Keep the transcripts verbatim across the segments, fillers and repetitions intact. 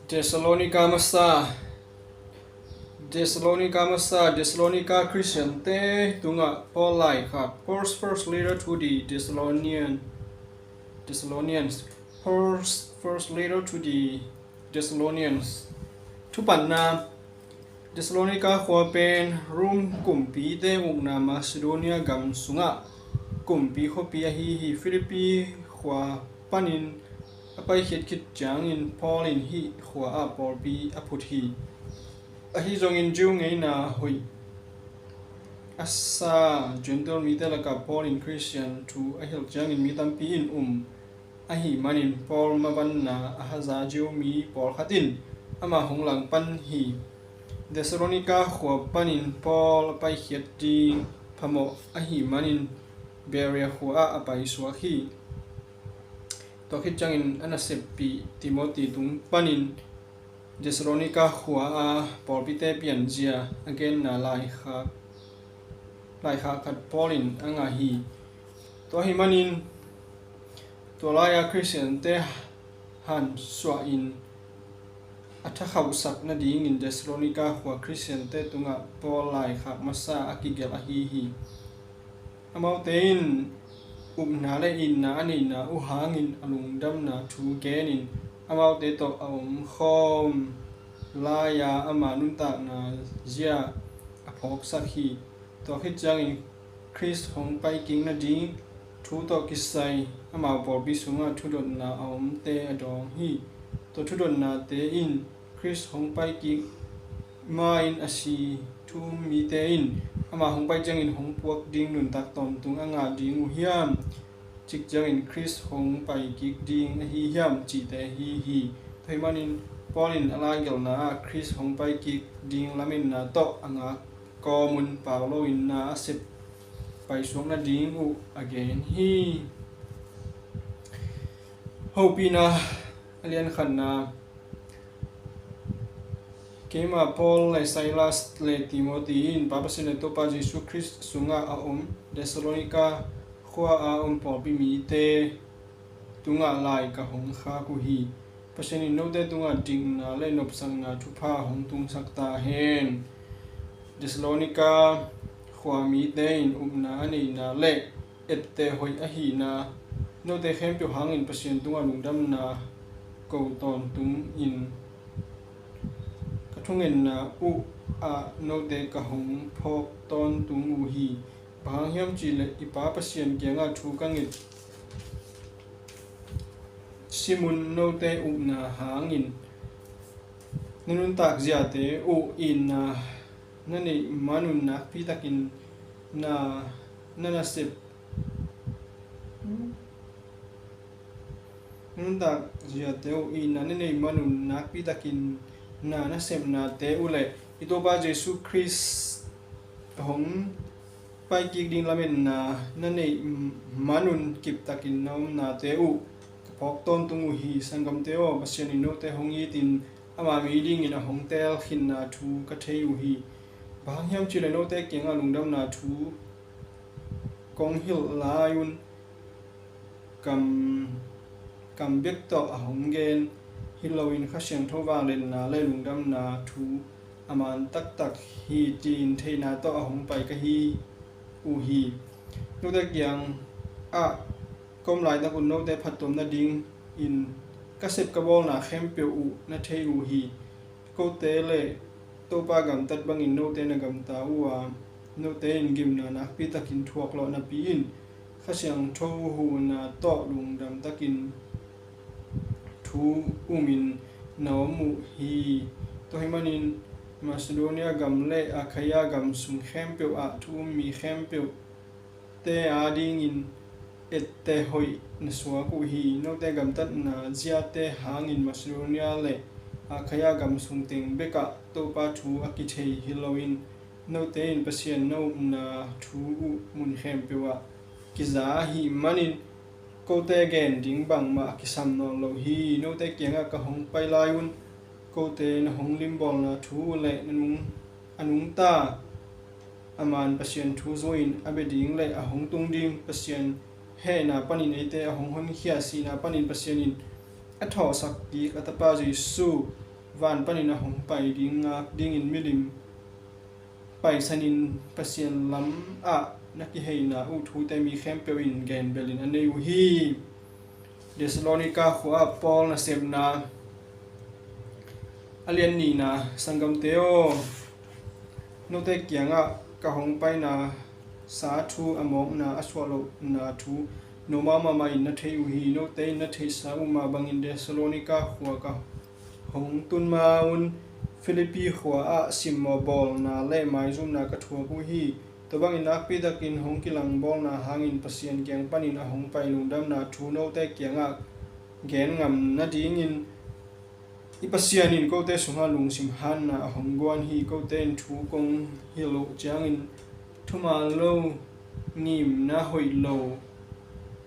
Thessalonika masa, Thessalonika masa, Thessalonika Khristiante tungah Paul laikhak, Paul's first letter to the Thessalonian, Thessalonians, Paul's first letter to the Thessalonians. Thupatna. Thessalonika khua pen Rom kumpite ukna Macedonia gam sungah kumpi khuapi ahi hi. Philippi khua panin a paikhiat khit ciangin Paul in hih khua ah pawlpi a phut hi. Ahi zongin Jew ngeina hoih a sa Gentile mite lakah Paul in Khristian thu a hilh ciangin mi tampi in um ahih manin Paul mavanna a haza Jew mi pawlkhat in amah hong langpan hi. Thessalonika khua panin Paul a paikhiat ding phamawh ahih manin Berea khua ah a paisuak hi. Tua khit ciangin a naseppih Timothy tung panin Thessalonika khua a pawlpite pianzia a genna laikhak, laikhak khat Paul in a ngah hi. Tua ahih manin tua lai-a Khristiante hansuah in a thakhauhsak nadingin Thessalonika khua Khristiante tungah Paul laikhak masa a kigelh ahi hi. Amaute in upna le itna a neihna uh hangin a lungdamna thu genin amaute tawh a omkhawm lai-a ama nuntakna zia a phawksak hi. Tua khit ciangin Khrist hong paikik nading thu tawh kisai amau pawlpi sungah thudotna a omte a dawng hi. Tua thudotnate in Khrist hong paikik ma-in a si thu um mite in ama hong pai ciangin hong puak ding nuntak tawntung a ngah ding uh hiam? Cik ciangin Khrist hong paikik ding ahi hiam? Cihte ahi hi. Tua ahih manin Paul in a laigelhna ah Khrist hong paikik ding lametna tawh a ngak kawmun pau loin na a sep paisuak nading uh a gen hi. Hopihna a lian khatna. Keimah Paul le Silas le Timothy in Pa Pasian le Topa Jesu Khrist sungah a om Thessalonika khua a om pawlpi mite tungah lai ka hong khak uh hi. Pasian in note tungah dikna le nopsakna thupha hong tungsak ta hen. Thessalonika khua mite in upna a neihna le etteh hoih ahihna note khempeuh hangin Pasian tungah lungdamna ko tawntungin ka thungetna uh ah note ka hong phawk tawntung uh hi. Bang hang hiam cihleh i Pa Pasian kiangah thu ka nget simun note upna hangin na nuntak ziate uh itna na neih manun nakpitakin na na nasep nuntak ziate uh itna na neih manun nakpitakin na nasepnate uh le i Topa Jesu Khrist hong paikik ding lametna na neih manun kiptakin na omnate uh ka phawk tawntung uh hi. Sanggamte aw, Pasian in note hong itin ama mi dingin a hong teel khinna thu ka thei uh hi. Bang hang hiam cihleh note kiangah lungdamna thu kong hilh lai-un kam, kam bek tawh a hong gen hi loin Kha Siangtho vangliatna le lungdamna thu a man taktak hi tiin theihna tawh a hong pai ka hi uh hi. Note kiangah ka om laitak un note phattuam nadingin ka sep ka bawlna khempeuh uh na thei uh hi. Kote le Topa gamtat bangin note na gamta uh a, note in gimna nakpitakin thuak lawh napi in Kha Siangtho huhna tawh lungdam takin thu umin na om uh hi. Tua ahih manin Macedonia gam le Akhaia gam sung khempeuh ah thu um mi khempeuh te adingin etteh hoih na suak uh hi. Note gamtatna ziate hangin Macedonia le Akhaia gam sung teng bekah Topa thu a kithei hi loin note in Pasian na upna thu uh mun khempeuh ah kiza ahih manin kote gen ding bangmah a kisam nawn lo hi. Note kiangah ka hong pai lai-un kote na hong limbawlna thu uh le na nung a nungta a man Pasian thu zo-in a bia ding le a hong tung ding Pasian hehna panin eite a hong honkhia sihna panin Pasian in a thawhsak kik a Tapa Jesu van panin a hong pai ding ngak dingin milim paisanin Pasian lam ah na kiheina uh thute mi khempeuh in genbelin a nei uh hi. Thessalonika khua ah Paul nasepna a lian nihna. Sanggamte aw, note kiangah ka hong paina sa thu a mawkna a suah lohna thu nomau mahmah in na thei uh hi. Note in na theihsa uh mah bangin Thessalonika khua ka hong tun ma-un Philippi khua ah simmawh bawlna le maizumna ka thuak uh hi. Tua bangin nakpi takin hong kilangbawlna hangin Pasian kiang panin a hong pai lungdamna thu note kiangah gen ngam nadingin i Pasian in kote sungah lungsim hanna a hong guan hi. Kote in thu kong hilh uh ciangin thuman lo, ngimna hoih lo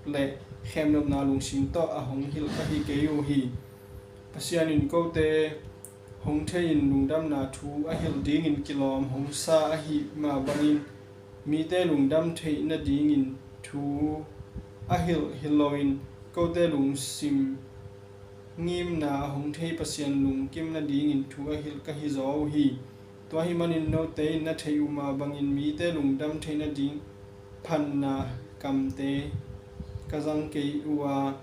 le khemnopna lungsim tawh a hong hilh ka hi kei uh hi. Pasian in kote hong thei-in lungdamna thu a hilh dingin kilawm hong sa ahih mah bangin mite lungdam theih nadingin thu a hilh hi loin kote lungsim ngimna a hong thei Pasian lungkim nadingin thu a hilh ka hi zaw uh hi. Tua ahih manin note in na theih uh mah bangin mite lungdam theih nading phatna kamte ka zang kei uh a,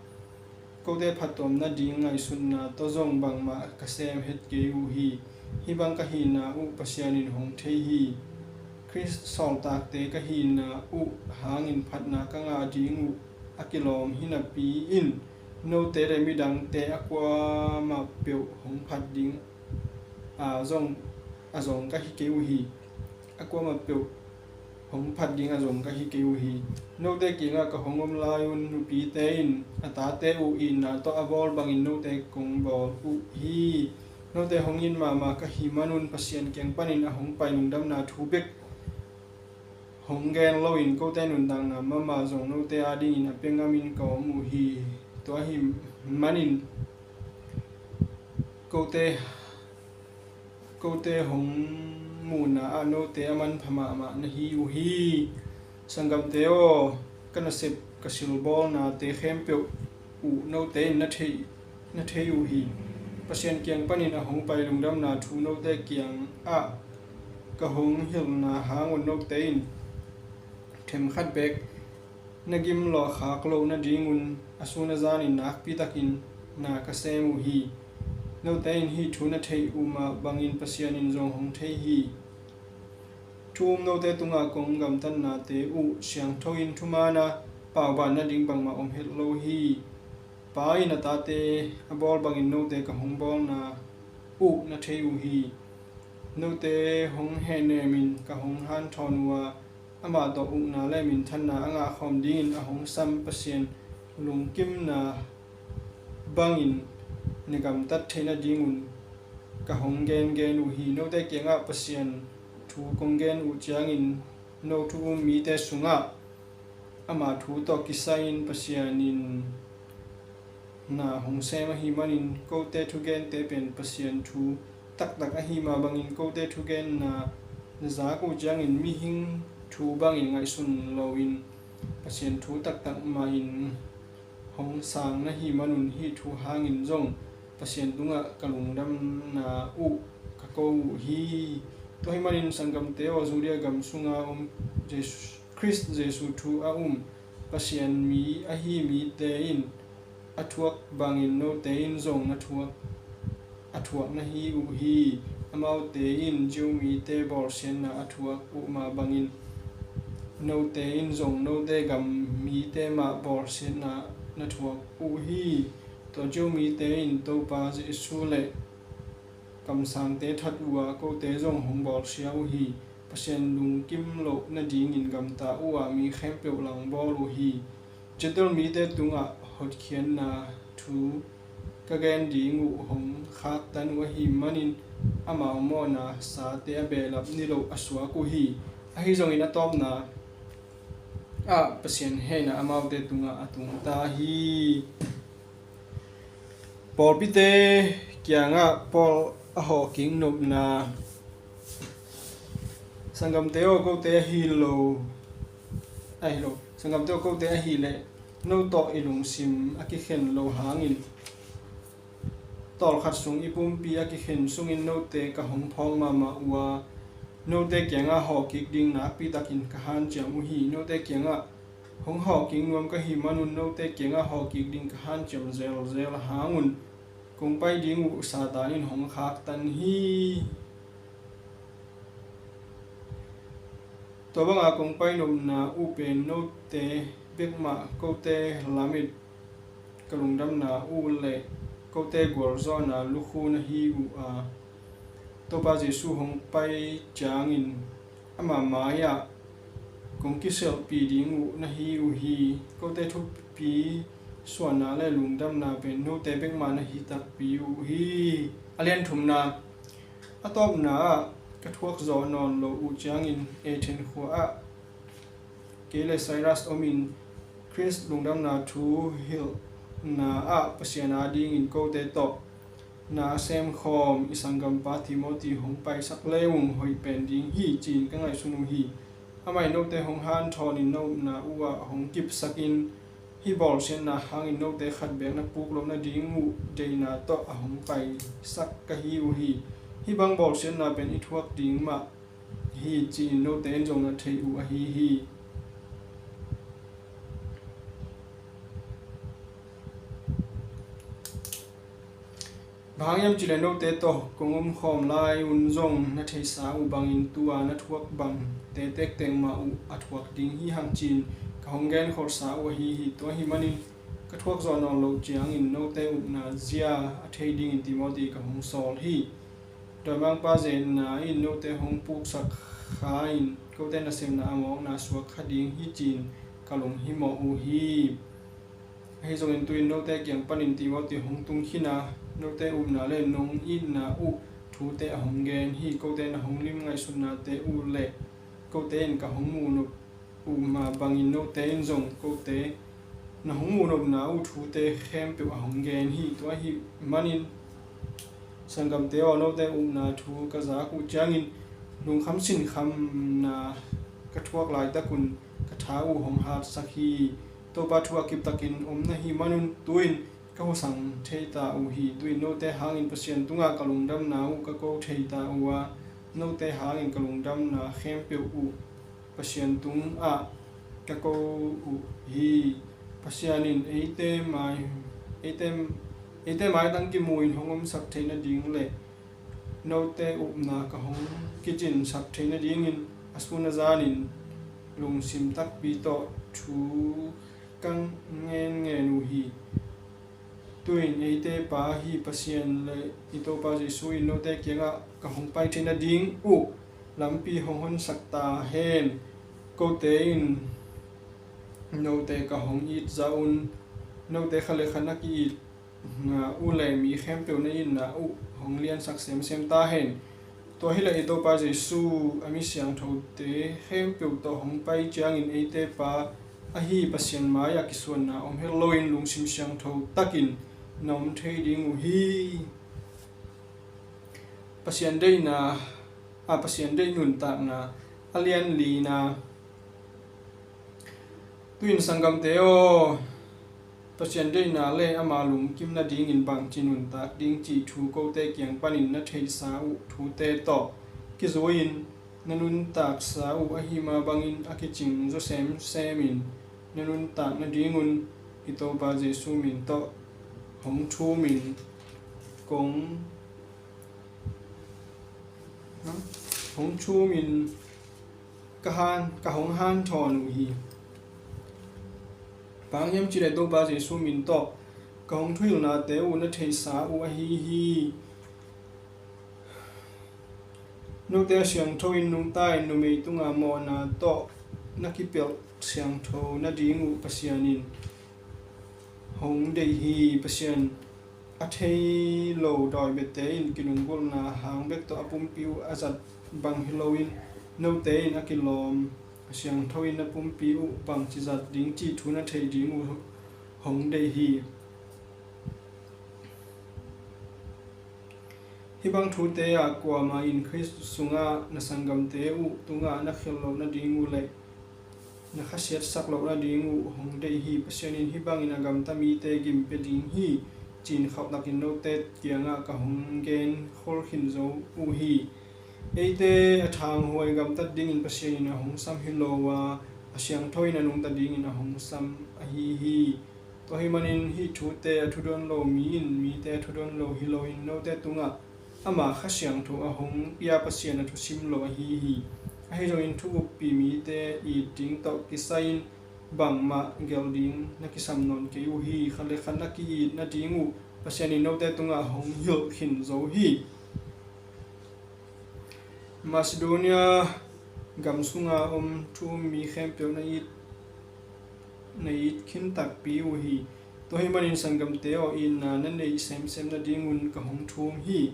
kote phattuam nading ngaihsutna tawh zong bangmah ka sem het kei uh hi. Hih bang ka hihna uh Pasian in hong thei hi. Khrist sawltakte ka hihna uh hangin phatna ka ngah ding uh a kilawm hi napi in note le midangte a kuamah peuh hong phat ding a zong, a zong ka hi kei uh hi. A kuamah peuh hong phat ding a zong ka hi kei uh hi. Note kiangah ka hong om lai-un nupite in a tate uh itna tawh a bawl bangin note kong bawl uh hi. Note hong it mahmah ka hi manun Pasian kiang panin a hong pai lungdamna thu bek hong gen loin kote nuntakna mahmah zong note adingin a pia ngamin ka om uh hi. Tua ahih manin kote, kote hong muhna ah note a manpha mahmah na hi uh hi. Sanggamte aw, ka nasep ka silbawlnate khempeuh uh note in na thei, na thei uh hi. Pasian kiang panin a hong pai lungdamna thu note kiangah ka hong hilhna hangun note in themkhat beek na gim lawhkhak loh nadingun a sun a zanin nakpi takin na ka sem uh hi. Note in hih thu na theih uh mah bangin Pasian in zong hong thei hi. Thu um note tungah kong gamtatnate uh siangtho in thumaana pauban nading bangmah om het lo hi. Pa in a tate a bawl bangin note ka hong bawlna uh na thei uh hi. Note hong hehnemin ka hong hanthawn uh a, amah tawh ukna le minthanna a ngahkhawm dingin a hong sam Pasian lungkimna bangin na gamtat theih nadingun ka hong gengen uh hi. Note kiangah Pasian thu kong gen uh ciangin no thu um mite sungah ama thu tawh kisai-in Pasian in na hong sem ahih manin kote thugente pen Pasian thu taktak ahih mah bangin kote thugenna na zak uh ciangin mihing thu bangin ngaihsun loin Pasian thu taktak mahin hong sang na hih manun hih thu hangin zong Pasian tungah ka lungdamna uh ka ko uh hi. Tua ahih manin sanggamte aw, Judea gam sunga om Jesu, Khrist Jesu thu a um Pasian mi ahi mite in a thuak bangin note in zong na thuak, a thuak na hi uh hi. Amaute in Jew mite bawlsiatna a thuak uh mah bangin note in zong note gam mite mah bawlsiatna na thuak uh hi. Tua Jew mite in Topa Jesu le kamsangte that uh a, kote zong hong bawlsia uh hi. Pasian lungkim loh nadingin gamta uh a, mi khempeuh langbawl uh hi. Gentile mite tungah hotkhiatna thu ka gen ding uh hong khaktan uh ahih manin amau mawhna sate a behlap niloh a suak uh hi. Ahi zongin a tawpna ah Pasian hehna amaute tungah a tungta hi. Pawlpite kiangah Paul a hawhkik nopna. Sanggamte aw, kote ahi lo, ahi lo. Sanggamte aw, kote ahih leh no tawh i lungsim a kikhen lo hangin tawlkhat sung i pumpi a kikhen sungin note ka hong phawk mahmah uh a, note kiangah hawh kik ding nakpi takin ka hanciam uh hi. Note kiangah hong hawh kik nuam ka hih manun note kiangah hawh kik ding ka hanciam zelzel hangun kong pai ding uh Satan in hong khaktan hi. Tua banga kong pai nopna uh pen note bek mah, kote lamet ka lungdamna uh le kote gualzawhna lukhu na hi uh a, Topa Jesuh hong pai ciangin ama mai-ah kong kiselhpih ding uh na hi uh hi. Kote thupi suahna le lungdamna pen note bek mah na hi takpi uh hi. A lian thumna, a tawpna ah ka thuak zawh nawn loh uh ciangin Athens khua ah kei le Silas omin Khrist lungdamna thu hilhna ah Pasian adingin kote tawh na a semkhawm i sanggampa Timothy hong paisak le ung hoih pen ding hi, ci-in ka ngaihsun uh hi. Amah in note hong hanthawnin na upna uh ah hong kipsakin hih bawlsiatna hangin note khat beek na puk loh nading uh deihna tawh a hong paisak ka hi uh hi. Hih bang bawlsiatna pen i thuak ding mah hi, ci-in note in zong na thei uh ahi hi. Bang hang hiam cih leh note tawh kong omkhawm lai-un zong na theisa uh bangin tua na thuak bangte tektek mah uh a thuak ding hi hang, ci-in ka hong genkholhsa uh ahi hi. Tua ahih manin ka thuak zawh nawn loh ciangin note upna zia a thei dingin Timothy ka hong sawl hi. Dawimangpa zetna in note hong puksak kha in kote nasepna a mawkna suak kha ding hi, ci-in ka lunghimawh uh hi. Ahi zongin tu-in note kiang panin Timothy hong tung khin a, note upna le nong itna uh thute a hong gen hi. Kote na hong lim ngaihsutnate uh le kote in ka hong muh nop uh mah bangin note in zong kote na hong muh nopna uh thute khempeuh a hong gen hi. Tua ahih manin sanggamte aw, note upna thu ka zak uh ciangin lungkham sinkhamna ka thuak laitakun ka tha uh hong hatsak hi. Topa thu a kiptakin om na hih manun tu-in ka husang thei ta uh hi. Tu-in note hangin Pasian tungah ka lungdamna uh ka ko thei ta uh a, note hangin ka lungdamna khempeuh uh Pasian tungah ka ko uh hi. Pasian in eite mai, eite, eite maitang kimu in hong omsak theih nading le note upna ka hong kicinsak theih nadingin a sun a zanin lungsim takpi tawh thu ka ngenngen uh hi. Tu-in eite Pa ahi Pasian le i Topa Jesuh in note kiangah ka hong pai theih nading uh lampi hong honsak ta hen. Kote in note ka hong it zah un, note khat le khat na ki-it uh le mi khempeuh na itna uh hong liansak semsem ta hen. Tua hileh i Topa Jesuh a mi siangthote khempeuh tawh hong pai ciangin eite Pa ahi Pasian mai-ah kisuanna om het loin lungsim siangtho takin na om thei ding uh hi. Pasian deihna, a Pasian deih nuntakna a lian lina. Tu-in sanggamte aw, Pasian deihna le ama lungkim nadingin bangci nuntak ding cih thu kote kiang panin na theihsa uh thute tawh kizui-in na nuntaksa uh ahi mah bangin a kicing zaw semsemin na nuntak nadingun i Topa Jesuh min tawh hong thumin kong hong thumin ka han, ka hong hanthawn uh hi. Bang hiam cih leh Topa Jesuh min tawh ka hong thuhilhnate uh na theihsa uh ahi hi. Note a siangtho in nungta in numei tunga mawhna tawh na kipelh siangtho nading uh Pasian in hong deih hi. Pasian a thei lo dawi biate in kilunggulhna hang bek tawh a pumpi uh a zat bang hi loin note in a kilawm a siangtho in na pumpi uh bangci zat ding cih thu na thei ding uh hong deih hi. Hih bang thute ah kuamah in Khrist sungah na sanggamte uh tungah na khialh loh nading uh le na khasiatsak loh nading uh hong deih hi. Pasian in hih bangin a gamta mite gim pia ding hi. ci-in khauhtakin note kiangah ka hong gen khol khin zo uh hi. Eite a thanghuai gamtat dingin Pasian in a hong sam hi lo a, a siangtho in a nungta dingin a hong sam ahi hi. Tua ahih manin hih thute a thudawn lo mi in mite a thudawn lo hi loin note tungah ama Kha Siangtho a hong pia Pasian a thusim lo ahi hi. Ahi zongin thu uppi mite it ding tawh kisai-in bangmah gelh ding na kisam nawn kei uh hi. Khat le khat na ki-it nading uh Pasian in note tungah hong hilh khin zo hi. Macedonia gam sunga om thu um mi khempeuh na it, na it khin takpi uh hi. Tua ahih manin sanggamte aw, itna na neih semsem nadingun ka hong thum hi.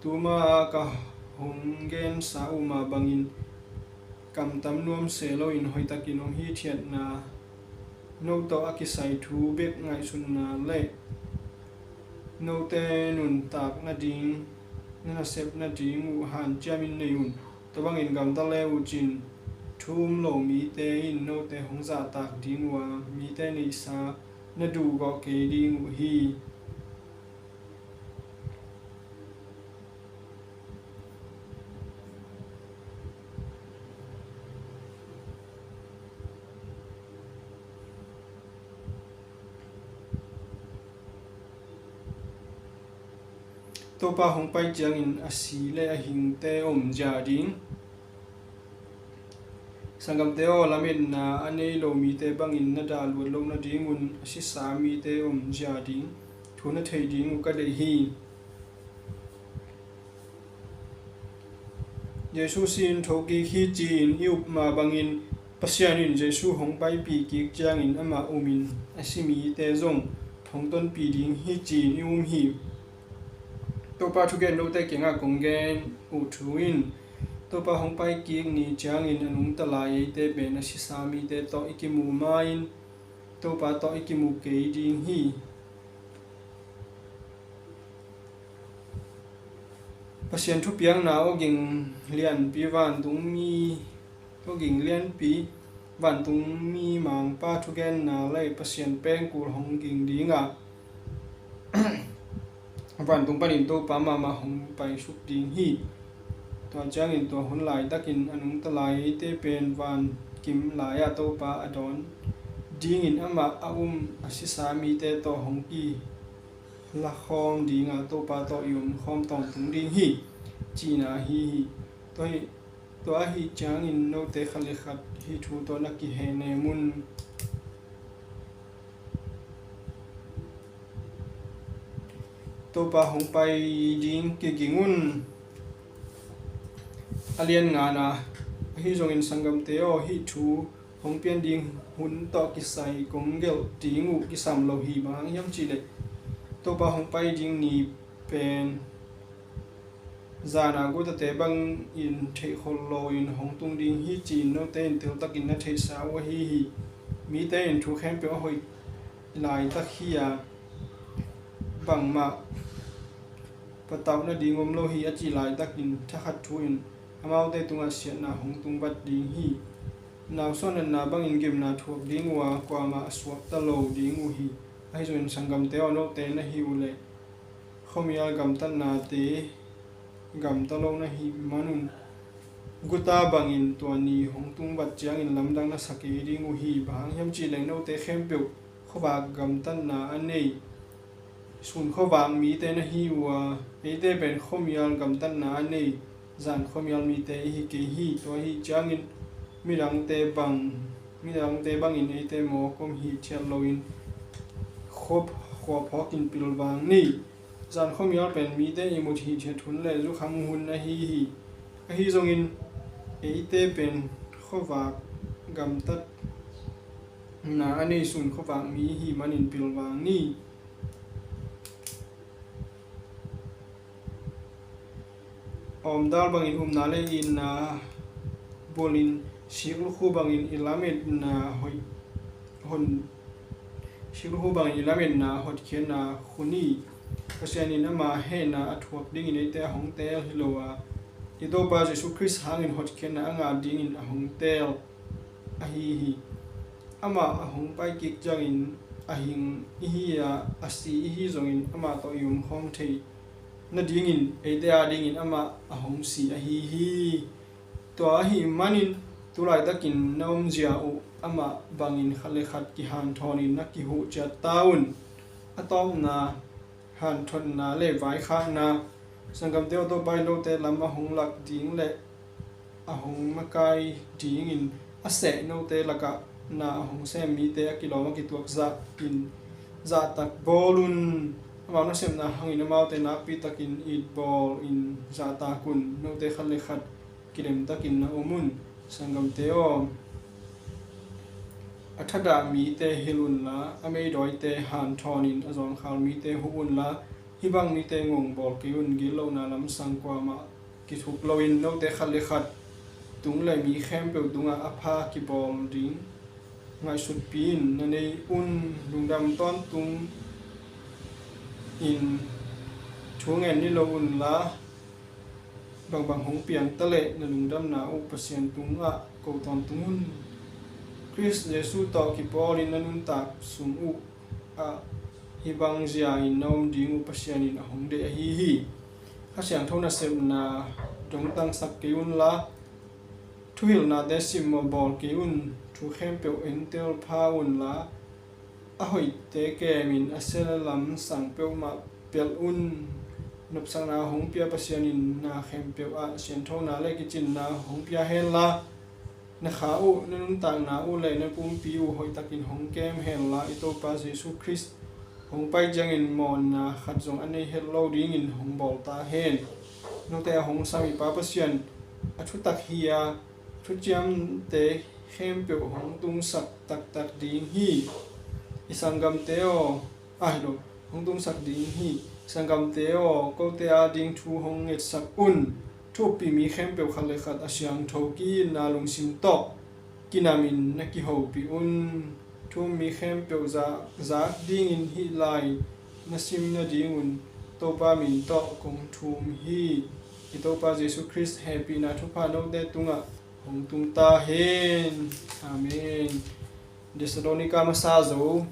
Tuma a ka hong gensa uh mah bangin kamtam nuam se loin hoihtakin hong hithiatna, no tawh a kisai thu bek ngaihsutna le note nuntak nading, na nasep nading uh hanciamin nei un. Tua bangin gamta le uh cin, thu um lo mite in note hong zahtak ding uh a, mite neihsa na duhgawh kei ding uh hi. Topa hong pai ciangin a si le a hingte omzia ding. Sanggamte aw, lametna a nei lo mite bangin na dah luat loh nadingun a sisa mite omzia ding thu na thei ding uh ka deih hi. Jesu si-in thokik hi ci-in i up mah bangin Pasian in Jesu hong paipih kik ciangin amah umin a si mite zong hong tonpih ding hi ci-in i um hi. Topa thugen note kiangah kong gen uh thu in Topa hong paikik ni ciangin a nungta lai eite pen a sisa mite tawh i kimuh ma-in Topa tawh i kimuh kei ding hi. Pasian thupiakna awging lianpi vantungmi, awging lianpi vantungmi mangpa thugenna le Pasian pengkul hong ging dingah vantung panin Topa mahmah hong paisuk ding hi. Tua ciangin tua hun laitakin a nungta lai eite pen vankim lai-ah Topa a dawn dingin amah a um a sisa mite tawh hong kilakhawm dingah Topa tawh i omkhawm tawntung ding hi, cihna ahi hi. Tua hi, tua ahi ciangin note khat le khat hih thu tawh na kihehnem un. Topa hong pai ding kiging un. A lian ngana, ahi zongin sanggamte aw, hih thu hong pian ding hun tawh kisai kong gelh ding uh kisam lo hi. Bang hang hiam cihleh Topa hong pai ding ni pen zana gutate bangin theihkhol loin hong tung ding hi ci-in note in teltakin na theihsa uh ahi hi. Mite in thu khempeuh a hoih laitak hi-a bangmah patauh nading om lo hi a cih laitakin thakhat thu-in amaute tungah siatna hong tungbat ding hi. Nausuah natna bangin gimna thuak ding uh a, kuamah a suakta lo ding uh hi. Ahi zongin sanggamte aw, note na hi uh leh khuamial gamtatnate gamta lo na hih manun guta bangin tua ni hong tungbat ciangin lamdang na sa kei ding uh hi. Bang hang hiam cihleh note khempeuh khuavak gamtatna a nei, sun khuavak mite na hi uh a, eite pen khuamial gamtatna a nei, zan khuamial mite i hi kei hi. Tua ahi ciangin midangte bang, midangte bangin eite mawk om hithiat loin khua, khua phawkin pilvang ni. Zan khuamial pen mite ihmut hithiat hun le zukham hun ahi hi. Ahi zongin eite pen khuavak gamtatna a nei, sun khuavak mi i hih manin pilvang ni. Awmdal bangin upna le itna bulin, siklukhu bangin i lametna hoih, hon, siklukhu bangin i lametna hotkhiatna khu ni. Pasian in ama hehna a thuak dingin eite a hong teel hi lo a, i Topa Jesu Khrist hangin hotkhiatna a ngah dingin a hong teel ahi hi. Amah a hong paikik ciangin a hing i hi a, a si i hi zongin amah tawh i omkhawm theih nadingin eite adingin amah a hong si ahi hi. Tua ahih manin tu laitakin na omzia uh amah bangin khat le khat kihanthawnin na kihuh ciat ta un. A tawpna, hanthotna le vaikhakna. Sanggamte aw, Topa in note lam a hong lak ding le a hong makai dingin a seh note lakah na a hong sem mite a kilawm a kituak zahin zahtak bawl un. Amau nasepna hangin amaute nakpi takin it bawlin zahtak un. Note khat le khat kilemtakin na om un. Sanggamte aw, a thadah mite hilh unla, a meidawite hanthawnin a zawngkhal mite huh unla, hih bang mite ngongbawl kei un. Gitlohna lamsang kuamah kithuk loin note khat le khat tung le mi khempeuh tungah a pha kibawl ding ngaihsutpi-in na nei un. Lungdam tawntungin thu ngen ni lo unla, bangbang hong piang ta leh na lungdamna uh Pasian tungah ko tawntung un. Khrist Jesuh tawh kipawlin na nuntak sung uh ah hih bang zia-in na om ding uh Pasian in a hong deih ahi hi. Kha Siangtho nasepna dongtangsak kei unla, thuhilhnate simmawh bawl kei un. Thu khempeuh entel pha unla, a hoihte kemin a sia lamsang peuhmah pelh un. Nopsakna hong pia Pasian in na khempeuh ah sianthona le kicinna hong pia henla, na kha uh, na nuntakna uh le na pumpi uh hoihtakin hong kem henla, i Topa Jesuh Khrist hong pai ciangin mawhna khat zong a nei het lo dingin hong bawl ta hen. Note a hong sam i Pa Pasian a thutak hi a, thuciamte khempeuh hong tungsak taktak ding hi. I sanggamte aw, ah, hi lo, hong tungsak ding hi. Sanggamte aw, kote ading thu hong ngetsak un. Thu uppi mi khempeuh khat le khat a siangtho ki-itna lungsim tawh kinamin na kihopih un. Thu um mi khempeuh za-, zak dingin hih lai na sim nadingun Topa min tawh kong thum hi. I Topa Jesuh Khrist hehpihna thupha note tungah hong tung ta hen. Amen. Thessalonika masa zo